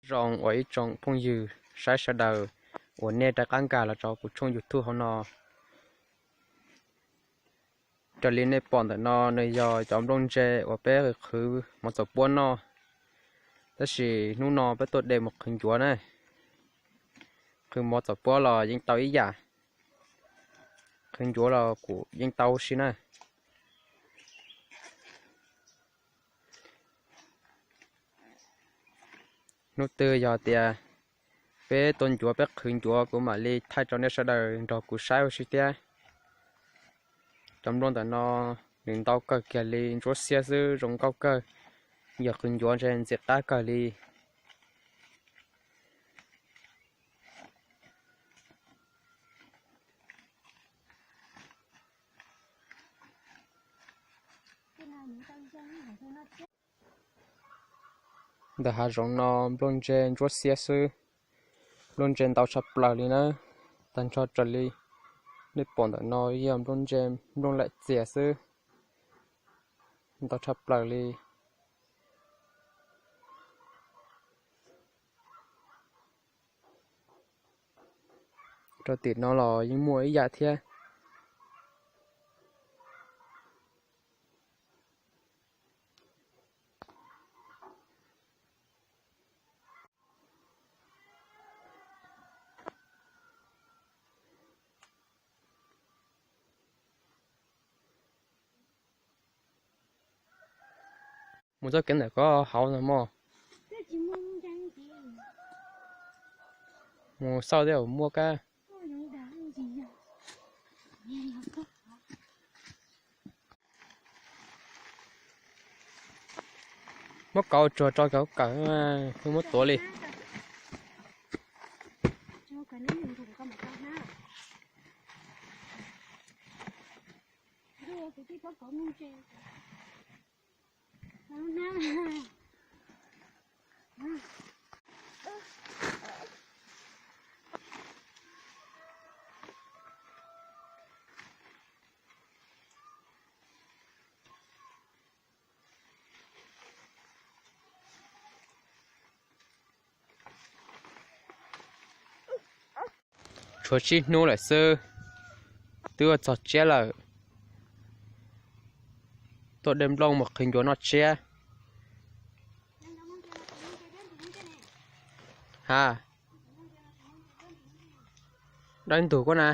Zoo uas ib tsoom phooj ywg saib sawv daws uas nej rov qab nkag los rau kuv tshooj YouTube hauv no. Raws li nej pom ntawm no nws yog cov nplooj ntse uas peb qhwv mov txaus puab noj, tab sis hnub no peb tuaj de mus qhwv ncuav na. Qhwv mov txaus puab los yeej tau ib yam, qhwv ncuav los kuj yeej tau huv si na. Hnub twg yog tias peb tua ncuav peb qhwv ncuav kuv mam li thaij rau nej sawv daws nrog kuv saib huv si thiab. Cov nplooj ntawm no nws ntau kawg kiag li, ntsuab xiab xwb zoo nkauj kawg, yog qhwv ncuav ntshe ntxim qab kawg li. Ntawm hav zoov no nplooj ntse ntsuab xiab xwb, nplooj ntse ntau tshaj plaws li na. Tag nrho raws li nej pom ntawm no yog nplooj ntse, nplooj laim txias xwb, ntau tshaj plaws li. Rau tim no los yeej muaj ib yam thiab. Mus txoj kev ntawm ko hauv no mog. Mus xauj tej zaum muaj kab. Muab kauv tsuag rau kauv kawm, muab tuav li. Tshuav tsib hnub lawm xwb, twb ua txog tsiab lawm. Tuaj de nplooj mus qhwv ncuav noj tsiab. Ha, dawb ntug koj na.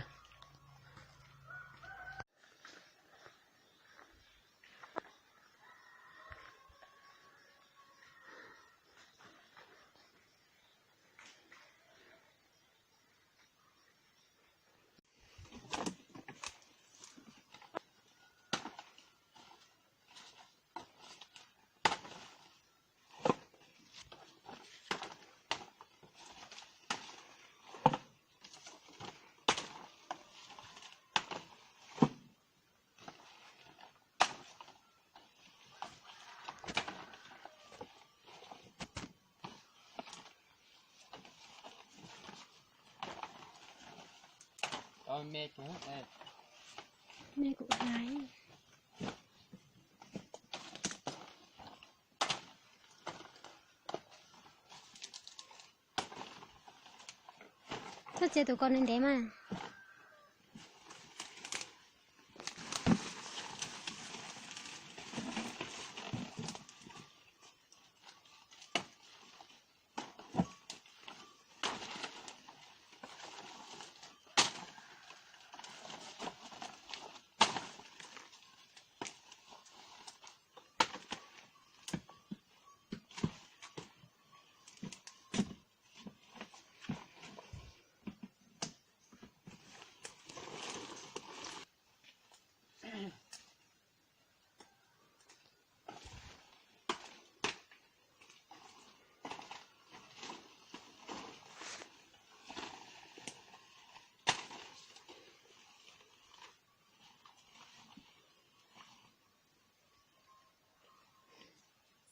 Koj txiav tus ko ntev ntev mas.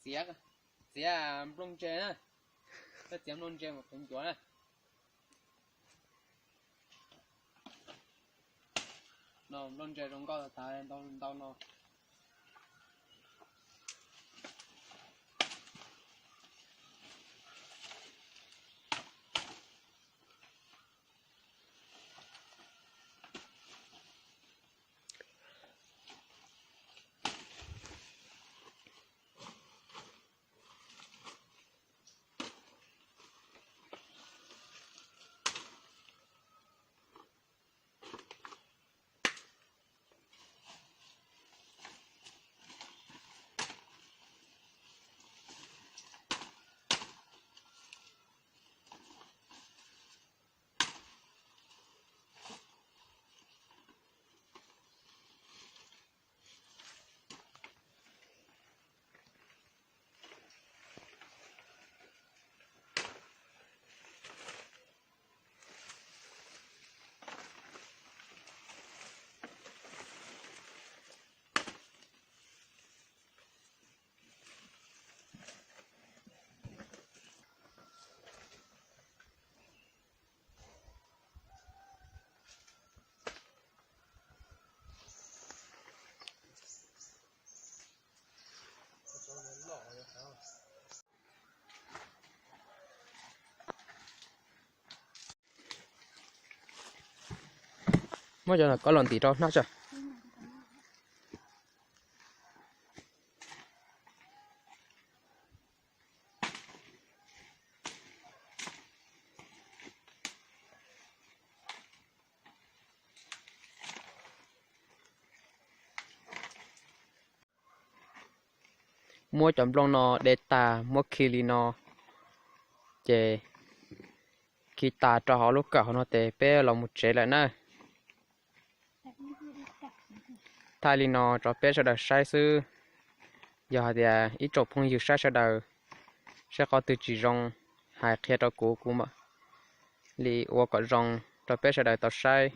Txiav, txiav nplooj ntse na, koj txiav nplooj ntse mus qhwv ncuav na. No nplooj ntse zoo nkauj tas ntau ntau no. Muab cov no koj los ntim rau hnab tso. Muab cov nplooj no de tag muab khi li no, ces khi tas rau hauv lub kawm hauv no ces peb los mus tsev lawm na. Thaij li no rau peb sawv daws saib xwb. Yog hais tias ib tsoom phooj ywg saib sawv daws, saib qhov twg tsis zoo, hais qhia rau kuv, kuv mam li ua kom zoo rau peb sawv daws tau saib.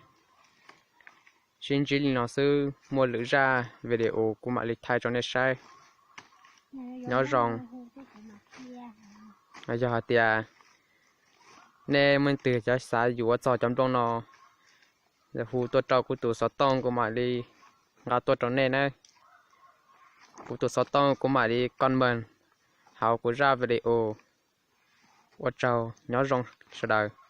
Sib ntsib li no xwb, muaj lwm zaj video kuv mam li thaij rau nej saib. Nyob zoo. Yog hais tias nej muaj leej twg xav yuav txog cov nplooj no, hu tuaj rau kuv tus xov tooj kuv mam li nqa tuaj rau nej na. Kuv tus xov tooj kuv mam li comment hauv kuv zaj video. Ua tsaug, nyob zoo sawv daws.